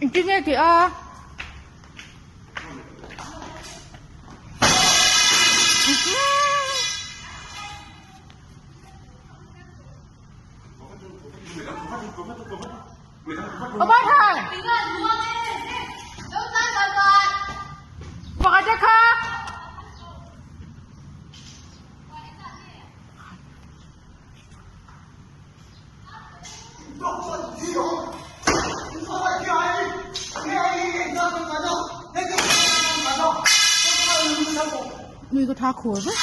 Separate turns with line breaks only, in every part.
Engtin nge tih a? Pakhat te kha. Mi ka tha khur vek.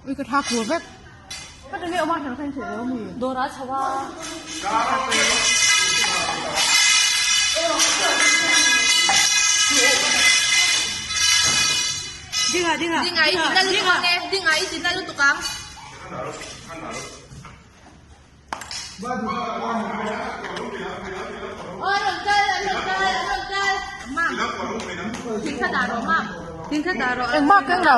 Ui ka tha khur vek. Engmah keng lo.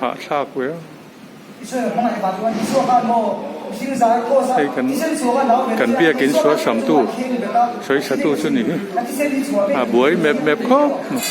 Hahthlak ve a. Hei kan kan biakin sualsamtu sawisatu chu ni hi a buai mep mep khawp mai.